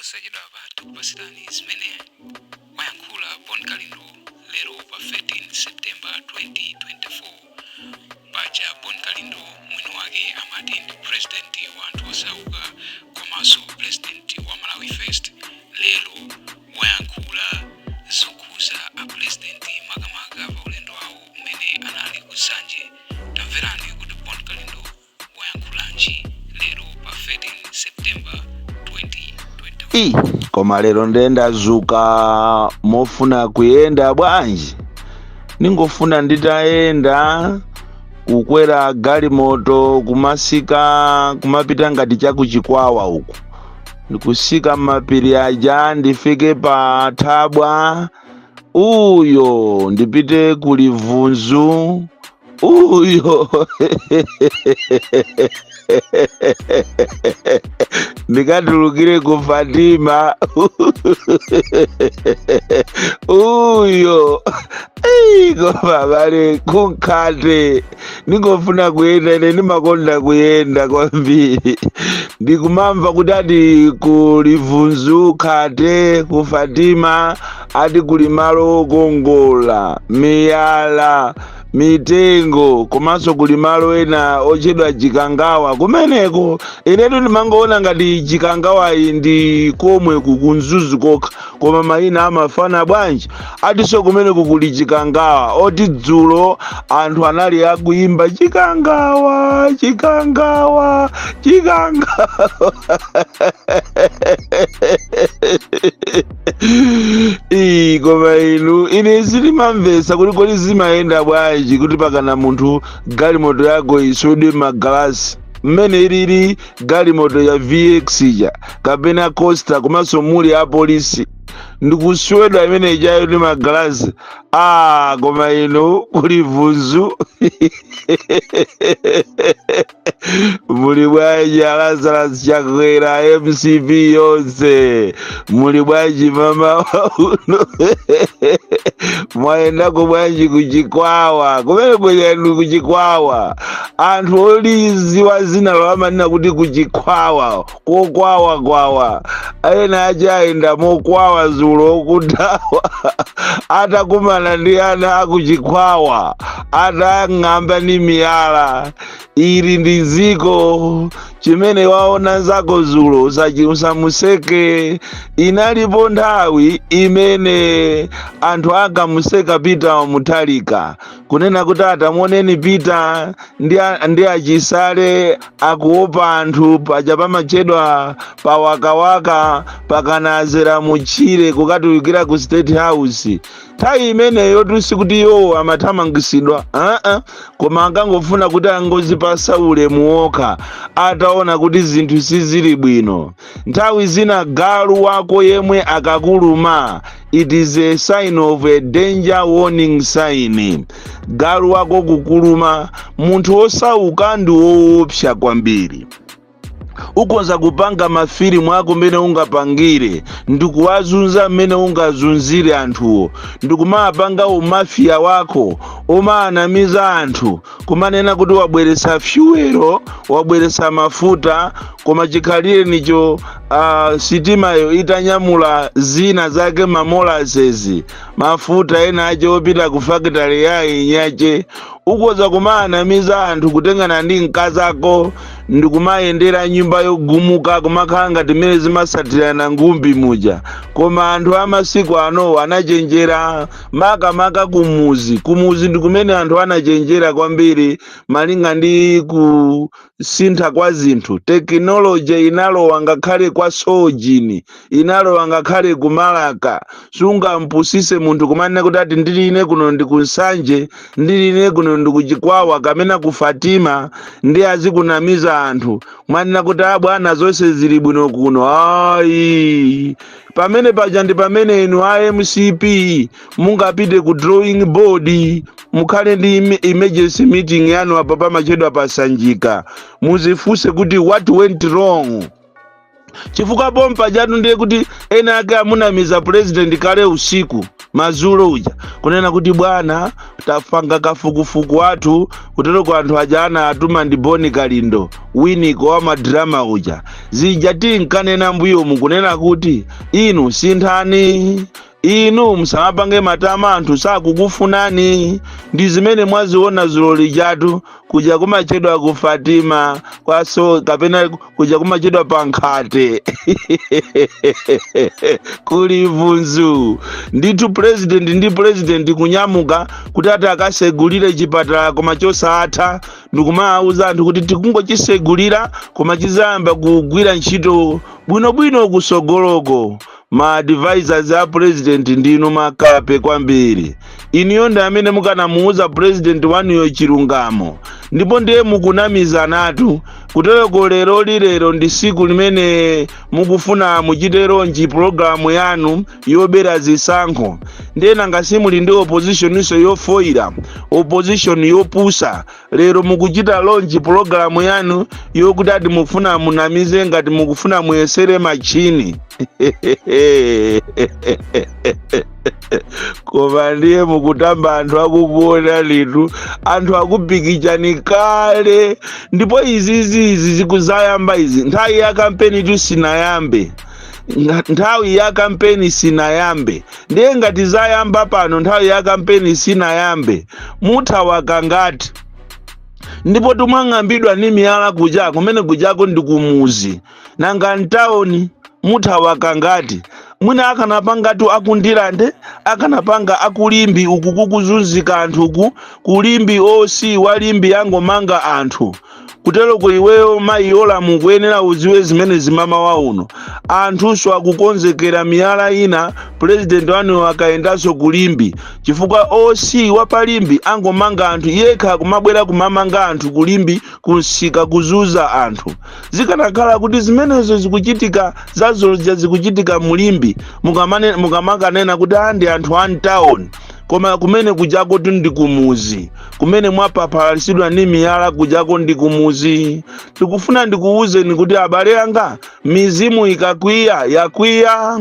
Posachedwapa tikupatsirani zimene wayankhula Bon Kalindo lero pa 13 September 2024. Paja Bon Kalindo mwini wake amati ndi president wa anthu osauka komanso president wa Malawi First. Lero wayankhula zokhuza a president makamaka pa ulendo wawo umene anali ku Nsanje. Tamverani kuti Bon Kalindo wayankhulanji lero pa 13 September 2024. I koma lero ndiye ndazuka mofuna kuyenda bwanji, ningofuna nditayenda kukwera galimoto kumasika kumapita ngati chakuchikwawa uku, ndikusika m'mapiri aja, ndifike pa Thabwa uyo, ndipite ku Livunzu uyo, ndikatulukire ku Fatima uyo. Ei, koma abale, kunkhate ndingofuna kuyenda. Ine ndimakonda kuyenda kwambiri. Ndikumamva kuti ati ku Livunzu, Khate, ku Fatima ati kuli malo okongola, miyala, mitengo, komanso kuli malo ena otchedwa Chikangawa kumeneko. Inetu ndimangoona ngati Chikangawayi ndi komwe ku Mzuzu kokha, koma mayina amafana bwanji. Atinso kumeneko kuli Chikangawa, oti dzulo anthu anali akuyimba "Chikangawa, Chikangawa, Chikangawa". Ii, koma inu, ine sindimamvetsa kuti kodi zimayenda bwanji kuti pakana munthu galimoto yako iswedwe magalasi mmene ilili galimoto ya VX ija kapena Coaster, komanso muli apolisi, ndikuswedwa imene ijayo ndi magalasi. Ah, koma inu, kuli Vunzu muli bwanji? Lazarus Chakwera, MCP yonse muli bwanji? Mama uno mwayendako bwanji kuchikwawa kumene kuyenu? Kuchikwawa anthu oliziwa zina amanena kuti kuchikwawa kokwawa kwawa. Ena aja ayenda mokwawa zulo okutawa atakumana ndi ana akuchikwawa atang'amba ndi miyala. Ili ndi ziko chimene waona nzako zulo, usamuseke. Inalipo nthawi imene anthu ankamuseka Peter Mutharika, kunena kuti atamuoneni Peter ndi achisale akuopa anthu paja pamatchedwa pa Wakawaka, pakanazera mutchire kukatulukira ku State House. Nthawi imeneyo sikuti iwowo amathamangisidwa, aa, koma ankangofuna kuti angozipasa ulemu wokha ataona kuti zinthu sizili bwino. Nthawi zina galu wako yemwe akakuluma, it is a sign of a danger warning sign. Galu wako kukuluma, munthu wosauka ndi woopsa kwambiri. Ukonza kupanga mafilimu ako mmene ungapangire, ndikuwazunza mmene ungazunzire anthuwo, ndikumapanga umafiya wako umaanamiza anthu, kumanena kuti wabweretsa fuel, wabweretsa mafuta, koma chikhalire nicho sitimayo itanyamula zina zake, ma molasses, mafuta ena ache opita ku fakitale ya inyache. Ukoza kumaanamiza anthu, kutengana ndi mkazako ndikumayendera nyumba yogumuka, kumakhala ngati mmene zimasatirana ngumbi muja. Koma anthu amasiku ano anachenjera, makamaka kumuzi. Kumuzi ndi kumene anthu anachenjera kwambiri malinga ndi kusintha kwa zinthu. Tekinoloji inalowa ngakhale kwa sojini, inalowa ngakhale kumalaka. Sungampusise munthu kumanena kuti ati ndili ine kuno ndi kunsanje, ndili ine kuno ndi kuchikwawa kamena ku Fatima, ndi azikunamiza anthu kumanena kuti a bwana, zonse zili bwino kuno. Ayi, pamene paja ndi pamene inu a MCP mungapite ku drawing board, mukhale ndi emergency meeting yanu apa pamachedwa pasanjika, muzifunse kuti what went wrong, chifukwa pompa chatu ndiye kuti ena ake amunamiza president kale usiku. Madzulo uja kunena kuti bwana, tafanga kafukufuku wathu kutero ku anthu aja anatuma ndi Boni Kalindo, Winiko wa madrama uja. Zija tinkanena mbuyomu kunena kuti inu sinthani, inu musamapange matama, anthu sakukufunani. Ndi zimene mwaziona zulo lijatu, kuja kumachedwa ku Fatima kwaso kapena kuja kumachedwa pa Nkhate kuli vunzu ndithu. President ndi president kunyamuka kuti ati akasegulire chipatala koma chosatha, ndikumawuza anthu kuti tikungochisegulira koma chizayamba kugwira ntchito bwinobwino kusogoloko. Ma advisors a president, ndinu makape kwambiri. Iniyo ndi amene mukanamuuza president wanuyo chilungamo, ndipo ndiye mukunamizanatu. Kutereko lero lilero ndi siku limene mukufuna muchite launch pulogalamu yanu yobera zisankho. Ndiye nanga simuli ndi opposition yofoira, opposition yopusa? Lero mukuchita launch pulogalamu yanu yokuti ati mukufuna munamize ngati mukufuna muyesere machini, koma ndiye mukutamba anthu akukuona litu, anthu akupikichani kale. Ndipo izizi izi zikuzayamba izi, nthawi ya kampeni tu sinayambe. Nthawi ya kampeni sinayambe. Ndiye ngati zayamba pano, nthawi ya kampeni sinayambe, muthawa kangati? Ndipo tumwang'ambidwa ni miyala kuja kumene kujako ndi kumuzi, nanga mtawuni muthawa kangati? Mwina akanapangatu akundilande, akanapanga akulimbi uku kukuzunzika anthu uku kulimbi, OC walimbi angomanga anthu. Kutero ku iweyo mayi Yolamu kuyenera uziwe zimene zimama wa uno, anthunso akukonzekera miyala ina president wanu akayendanso kulimbi, chifukwa OC wapalimbi angomanga anthu yekha, kumabwera kumamanga anthu kulimbi kunsika, kuzuza anthu. Zikanakhala kuti zimenezo zikuchitika, zazolja zikuchitika mulimbi, mukamakanena kuti ndi anthu a mtown, koma kumene kujako tu ndi kumuzi, kumene mwapaphalisidwa ndi miyala kujako ndi kumuzi. Tikufuna ndikuwuzeni kuti abale anga, mizimu ikakwiya yakwiya.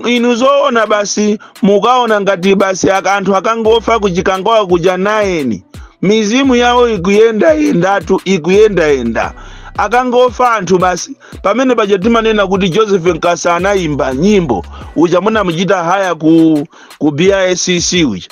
Inu zoona basi mukaona ngati basi anthu akangofa kuchikangawa kuja 9, mizimu yawo ikuyendayendatu, ikuyendayenda. Akangofa anthu basi, pamene paja timanena kuti Joseph Nkasa anayimba nyimbo uja munamuchita haya ku BICC uja,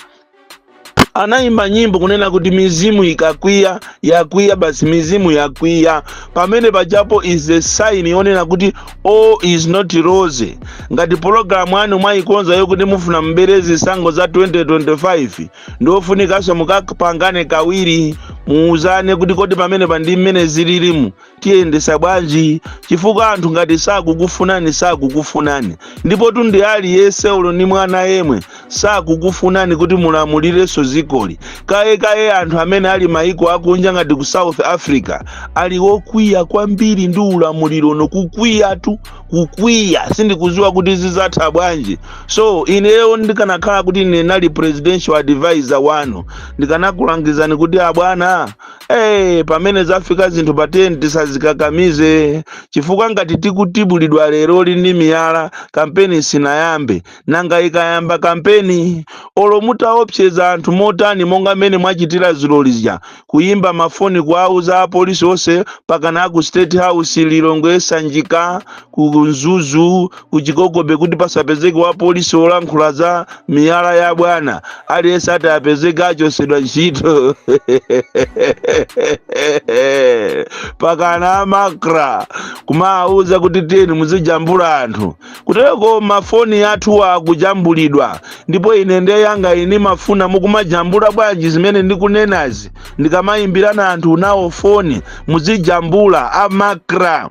anayimba nyimbo kunena kuti mizimu ikakwiya yakwiya basi, mizimu yakwiya. Pamene pajapo is a sign yonena kuti all is not rosy. Ngati pologalamu anu mwayikonza yokuti mufuna mbere zisankho za 2025, ndofunikanso mukapangane kawiri, muuzane kuti kodi pamene pa ndi mmene zililimu tiyendesa bwanji? Chifukwa anthu ngati sakukufunani, sakukufunani. Ndipo tundi aliyense ulo ni mwana yemwe sakukufunani kuti mulamulirenso zikoli. Kaye kaye anthu amene ali maiko akunja ngati ku South Africa ali wokwiya kwambiri ndi ulamuliro uno, kukwiyatu, kukwiya. Sindikuziwa kuti zizatha bwanji. So ineyo ndikanakhala kuti ine nali presidential advisor wanu, ndikanakulangizani kuti abwana, pamene zafika zinthu pateni tisazikakamize, chifukwa ngati tikutibulidwa lero ndi miyala kampeni sinayambe, nanga ikayamba kampeni? Olo mutaopseza anthu motani monga mmene mwachitira zulolija, kuyimba mafoni kuauza apolisi onse pakana ku State House, Lilongwe, Sanjika, ku Mzuzu, ku Chikokobe, kuti pasapezeke wa polisi olankhula za miyala ya bwana, aliyense ati apezeke achosedwa ntchito, pakana amakra kumawauza kuti tiyeni muzijambula anthu. Kutereko mafoni athu akujambulidwa, ndipo ine ndiye yanga ine mafuna mukumajambula bwanji zimene ndikunenazi? Ndikamayimbirana anthu nawo foni muzijambula amakra.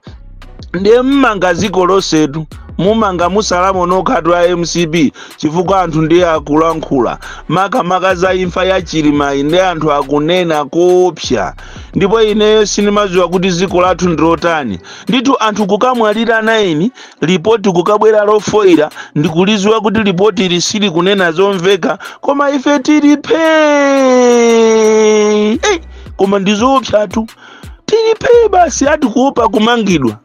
Ndiye mmanga dziko lonsetu, mumanga musalamo nokhatu a MCP, chifukwa anthu ndiye akulankhula makamaka za imfa ya Chilimayi, ndi anthu akunena koopsa. Ndipo ineyo sindimadziwa kuti dziko lathu ndilotani ndithu. Anthu kukamwalira 9, lipoti kukabwera lofoira, ndikulidziwa kuti lipoti ili sili kunena zomveka, koma ife tili phee. Hey, koma ndizoopsatu, tili phee basi, ati kuopa kumangidwa.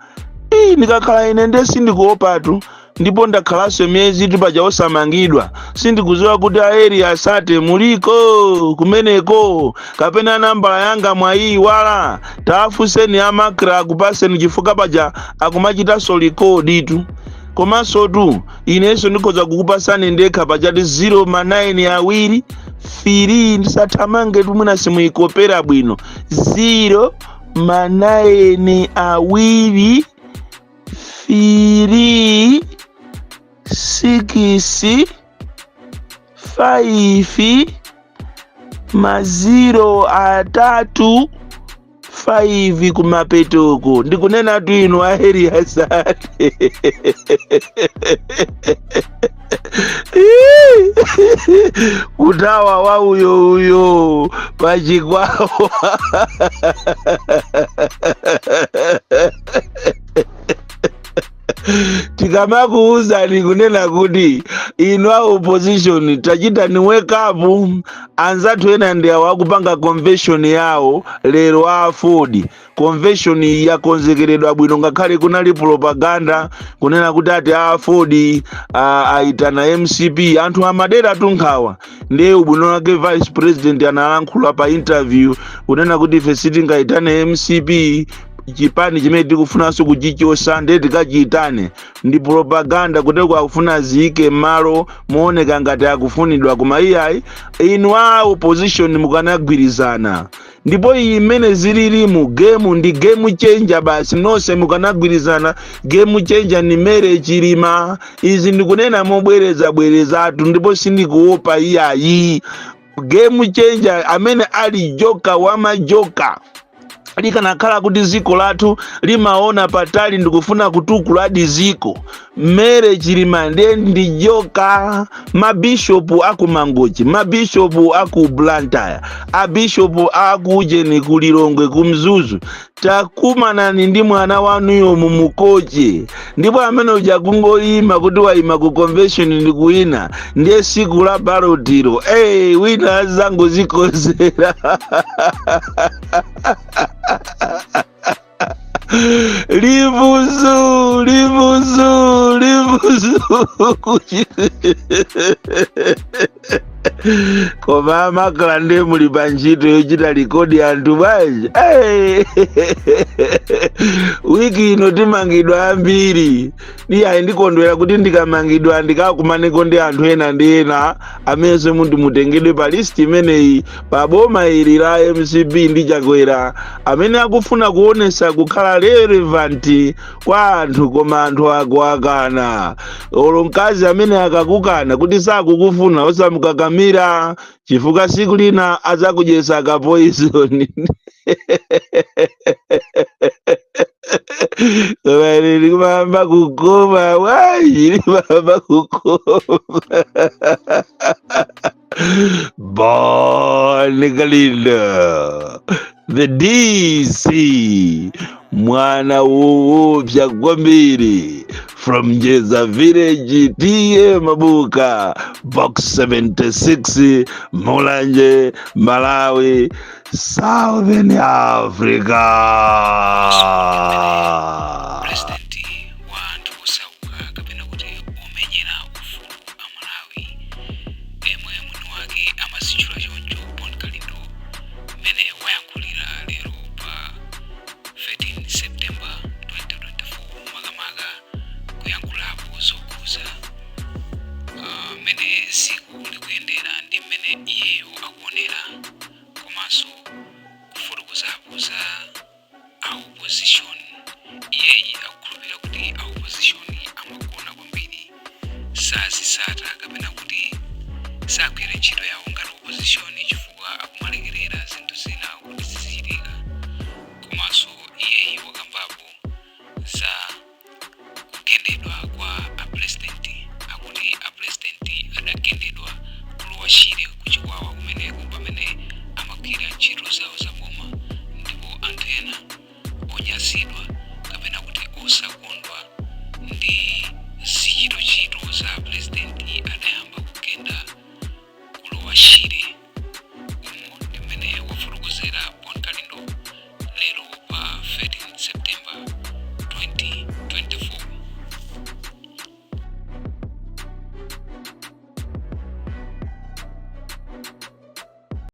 Ii, ndikakhala ine nde sindikuopatu. Ndipo ndakhalanso miyezi tipaja osamangidwa. Sindikudziwa kuti a Area 30 muliko kumeneko kapena nambala yanga mwayiwala. Tafunseni a MACRA akupaseni, chifukwa paja akumachitanso record tu. Komanso tu inenso ndikhoza kukupasani ndekha pachati 0 ma 9 awiri 3. Ndisathamange tu, mwina simuyikopera bwino. 0 ma 9 awiri 3 6 5 ma 0 atatu 5 kumapetoko. Ndikunena tu inu a Area 30. Kutawa wa uyo uyo pachikwawa. Tikamakuuzani kunena kuti inu a opposition tachitani wake up. Anzathu ena ndi awo akupanga convention yawo lero a AFORD. Convention yakonzekeredwa bwino, ngakhale kunali propaganda kunena kuti ati a AFORD aitana MCP. Anthu amadera tunkhawa. Ndiye ubwino wake vice president analankhula pa interview kunena kuti ife sitingaitane MCP, chipani chimene tikufunanso kuchichosa ndiye tikachiyitane? Ndi propaganda kuteko, akufuna ziyike m'malo mooneka ngati akufunidwa. Koma iyayi, inu a opposition mukanagwirizana. Ndipo iyi imene zililimu game ndi game changer basi. Nonse mukanagwirizana, game changer ni Mary Chilima. Izi ndikunena mobwereza bwerezatu ndipo sindikuopa iyayi. Game changer amene ali joker wamajoka. Likanakhala kuti ziko lathu limaona patali ndikufuna kutukuladi ziko, Mary Chilima ndiye ndi joker. Mabishopu aku Mangochi, mabishopu aku Blantyre, abishopu akujeni ku Lilongwe, ku Mzuzu, takumanani ndi mwana wanuyo mumukoche. Ndipo amene uja kungoyima kuti wayima ku convention ndi kuwina, ndiye siku la ballot-ilo, hey, wina azangozikozera. Livuzu livuzu livuzu. Koma a MACRA ndiye muli pa ntchito yochita record anthu bwanji? Hey! Wiki ino timangidwa ambiri. Iyayi, ndikondwera kuti ndikamangidwa ndikakumaneko ndi anthu ena ndi ena amenenso munthu mutengedwe pa list imeneyi pa boma ili la MCP ndi Chakwera, amene akufuna kuonesa kukhala relevant kwa anthu, koma anthu akuakana. Olo mkazi amene akakukana kuti sakukufuna, osamukakamira, chifukwa siku lina adzakudyesa ka poison. Koma ine ndikumamba kukoma bwanji, ndikumamba kukoma. Bon Kalindo, the DC, mwana woopsa kwambiri, from Njeza Village, TA Mabuka, Box 76, Mulanje, Malawi, Southern Africa.